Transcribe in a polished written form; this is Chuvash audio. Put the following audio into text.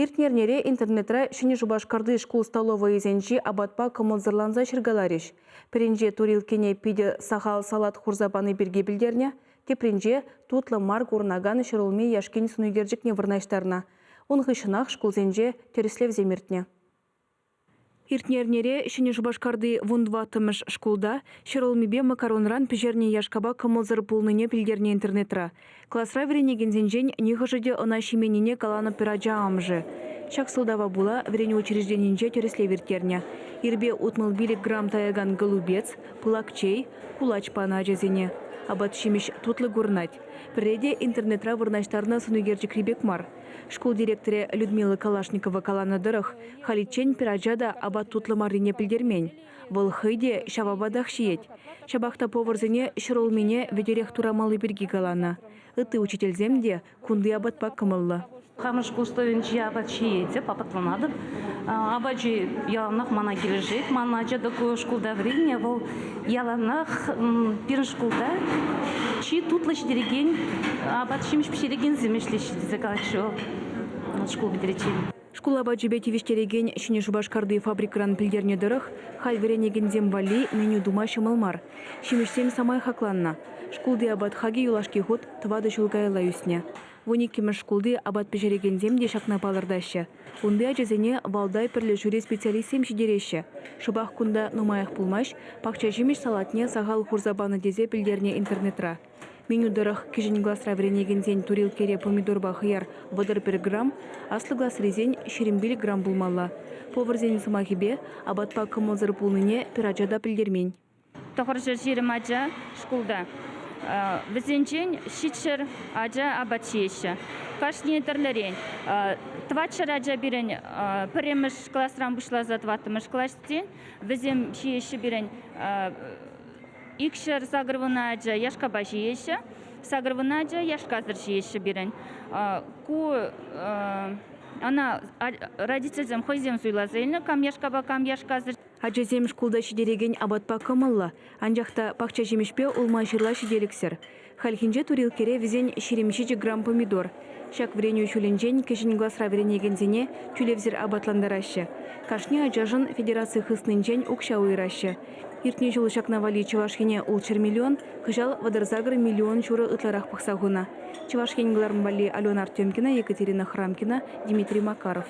Иртнӗ эрнере интернетра Ҫӗнӗ Шупашкарти шкул столовӑйӗсенчи апатпа кӑмӑлсӑрланса ҫыркаларӗҫ. Пӗринче турилккене питӗ сахал салат хурса пани пирки пӗлтернӗ, тепринче тутлӑ мар курӑнакан ҫӗрулми яшкин сӑнӳкерчӗкне вырнаҫтарнӑ. Ун хыҫҫӑнах шкулсенче тӗрӗслевсем иртнӗ. Иртнӗ эрнере Ҫӗнӗ Шупашкарти вунтӑваттӑмӗш шкулта ҫӗрулмипе макаронран пӗҫернӗ яшкапа кӑмӑлсӑр пулнине пӗлтернӗ интернетра. Класра вӗренекенсенчен нихӑшӗ те ӑна ҫименнине каланӑ пӗр ача амӑшӗ. Ҫак сӑлтава пула вӗренӳ учрежденинче тӗрӗслев ирттернӗ. Ирпе 65 грамм таякан голубец, пылак чей, кулач панӑ ачасене. Апат-ҫимӗҫ тутлӑ курӑнать. Пӗрре те интернетра вырнаҫтарнӑ сӑнӳкерчӗкри пек мар. Шкул директорӗ Людмила Калашникова каланӑ тӑрӑх, халиччен пӗр ача та апат тутлӑ маррине пӗлтермен. Вӑл хӑй те ҫав апатах ҫиет. Ҫапах та поварсене ҫӗрулмине вӗтӗрех турамалли пирки каланӑ. Ытти учительсем те кунти апатпа кӑмӑллӑ. Хамӑр шкул столӗнчи апат ҫиетӗп, апатланатӑп. Апачӗ яланах мана килӗшет. Ман ача та ку шкулта вӗреннӗ. Вӑл яланах пирӗн шкулта чи тутлӑ ҫитерекен апат-ҫимӗҫ пӗҫерекенсем ӗҫлеҫҫӗ тесе калать вӑл шкул пӗтериччен. Шкул апачӗпе тивӗҫтерекен Ҫӗнӗ Шупашкарти фабрикӑран пӗлтернӗ тӑрӑх, халь вӗренекенсем валли меню тума ҫӑмӑл мар. Ҫимӗҫсем самай хакланнӑ. Шкулти апат хакӗ юлашки хут тӑватӑ ҫул каялла ӳснӗ. Вуниккӗмӗш шкулти апат пӗҫерекенсем те ҫакна палӑртаҫҫӗ. Унти ачасене Валдай пӗрлешӳри специалистсем ҫитереҫҫӗ. Шӑпах кунта нумаях пулмасть пахча ҫимӗҫ салатне сахал хурса панӑ тесе пӗлтернӗ интернетра. Меню тӑрӑх кӗҫӗн класра вӗренекенсен турилккере помидорпа хӑяр 31 грамм, аслӑ класрисен 25 грамм пулмалла. Поварсен сӑмахӗпе, апатпа кӑмӑлсӑр пулнине пӗр ача та пӗлтермен. 920 ача шкулта. Вӗсенчен 700 ача апат ҫиеҫҫӗ. Кашни тӗрлӗрен. 400 ача пирӗн пӗрремӗш класран пуҫласа тӑваттӑмӗш классен. Вӗсем ҫиеҫҫӗ пирӗн 280 ача яшкапа ҫиеҫҫӗ. 80 ача яшкасӑр ҫиеҫҫӗ пирӗн. Ку ӑна родительсем хӑйсем суйласа илнӗ, кам яшкапа, кам яшкасӑр. Ачасем шкулта ҫитерекен апатпа кӑмӑллӑ, анчах та пахча ҫимӗҫпе улма-ҫырла ҫителӗксӗр. Хальхинче турилккере вӗсен 27 грамм помидор. Ҫак вӗренӳ ҫулӗнчен кӗҫӗн класра вӗренекенсене тӳлевсӗр апатлантараҫҫӗ. Кашни ачашӑн федераци хыснинчен укҫа уйӑраҫҫӗ. Иртнӗ ҫул ҫакна валли Чӑваш Ене ултҫӗр миллион, кӑҫал 38 миллион ҫурӑ ытларах пӑхса хунӑ. Чӑваш Ен кӑларӑм валли Алена Артемкина, Екатерина Храмкина, Дмитрий Макаров.